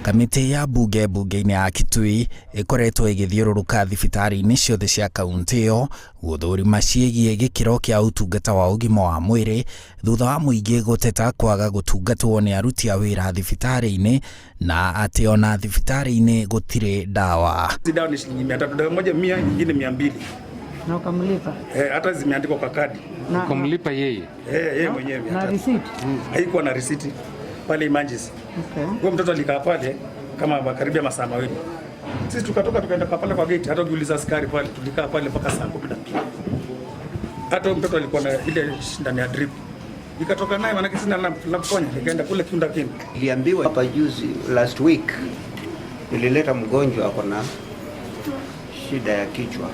Kamĩtĩ ya mbunge mbunge-inĩ ya Kitui ĩkoretwo ĩgĩthiũrũrũka thibitarĩ-inĩ ciothe cia kaunti ĩyo gũthũrima ciĩgiĩ gĩkĩro kĩa ũtungata wa ũgima wa mwĩrĩ thutha wa mũingĩ gũteta kwaga gũtungatwo nĩ aruti a wĩra thibitarĩ-inĩ na atĩ ona thibitarĩ-inĩ gũtirĩ ndawa. Hizi dawa ni shilingi 300, dawa moja 100, nyingine 200. Na ukamlipa? Eh, hata zimeandikwa kwa kadi. Na, Kumlipa yeye? Eh, yeye mwenyewe mia na tatu. Receipt? Haikuwa na risiti pale emergency. Huyo mtoto alikaa pale kama karibia masaa 2. Sisi tukatoka tukaenda kwa pale kwa gate, hata ukiuliza askari pale, tulikaa pale mpaka saa 12. Hata huyo mtoto alikuwa na ile shindano ya drip. Nikatoka naye maana sina la kufanya, nikaenda kule Kiunda Kindu. Niliambiwa hapa juzi, last week, nilileta mgonjwa ako na shida ya kichwa,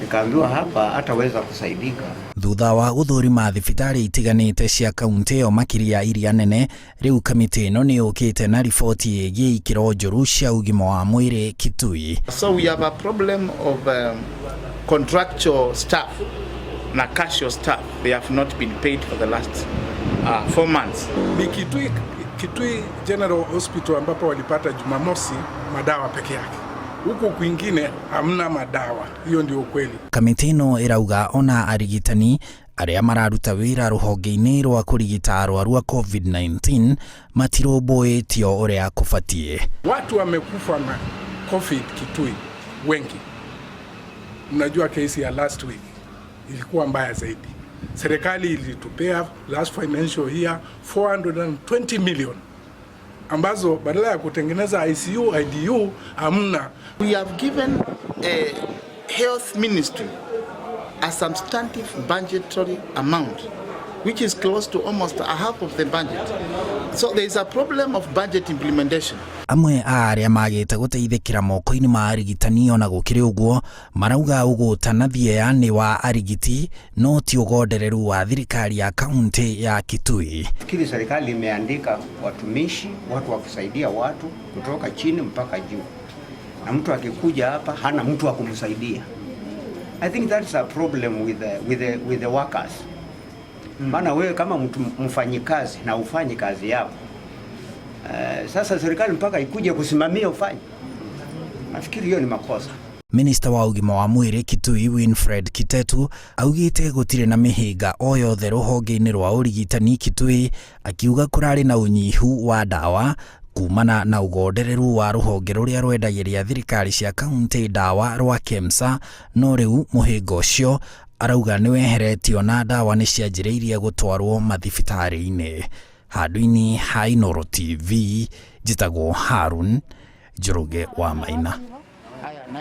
nikaambiwa hapa hataweza kusaidika. Thutha wa gũthũrima thibitarĩ itiganĩte cia kaunti ĩyo, makĩria iria nene, rĩu kamĩtĩ ĩno nĩ yũkĩte na riboti ĩgiĩ ikĩro njũru cia ũgima wa mwĩrĩ Kitui. So we have a problem of contractual staff na casual staff. They have not been paid for the last 4 months. Ni Kitui, Kitui General Hospital ambapo walipata Jumamosi madawa peke yake, huku kwingine hamna madawa. Hiyo ndio ukweli. Kamĩtĩ ĩno ĩrauga ona arigitani arĩa mararuta wĩra rũhonge-inĩ rwa kũrigita arwaru a COVID-19 matirũmbũĩtio ũrĩa kũbatiĩ. Watu wamekufa na COVID Kitui wengi. Mnajua kesi ya last week ilikuwa mbaya zaidi. Serikali ilitupea last financial year 420 million ambazo badala ya kutengeneza ICU, IDU hamna. We have given a health ministry a substantive budgetary amount, which is close to almost a half of the budget. So there is a problem of budget implementation. Amwe a arĩa magĩte gũteithĩkĩra moko-inĩ ma arigitani ona gũkĩrĩ ũguo marauga ũgũta na thieya nĩ wa arigiti no ti ũgondereru wa thirikari ya kaunti ya Kitui. Fikiri serikali imeandika watumishi, watu wa kusaidia watu kutoka chini mpaka juu, na mtu akikuja hapa hana mtu wa kumsaidia. I think that's a problem with the workers. Maana wewe kama mtu mfanyikazi na ufanyi kazi yako, sasa serikali mpaka ikuje kusimamia ufanye. Nafikiri hiyo ni makosa. Minista wa ũgima wa mwĩrĩ Kitui Winfred Kitetu augĩte gũtirĩ na mĩhĩnga o yothe rũhonge-inĩ rwa ũrigitani Kitui, akiuga kũrarĩ na ũnyihu wa ndawa kumana na ũgondereru wa rũhonge rũrĩa rwendagĩria thirikari cia kaunti ndawa rwa KEMSA, no rĩu mũhĩnga ũcio arauga nĩ weheretio na ndawa nĩ cianjĩrĩirie gũtwarwo mathibitarĩ-inĩ. Handũ-inĩ ha Inooro TV, njĩtagwo Harun Njoroge wa Maina.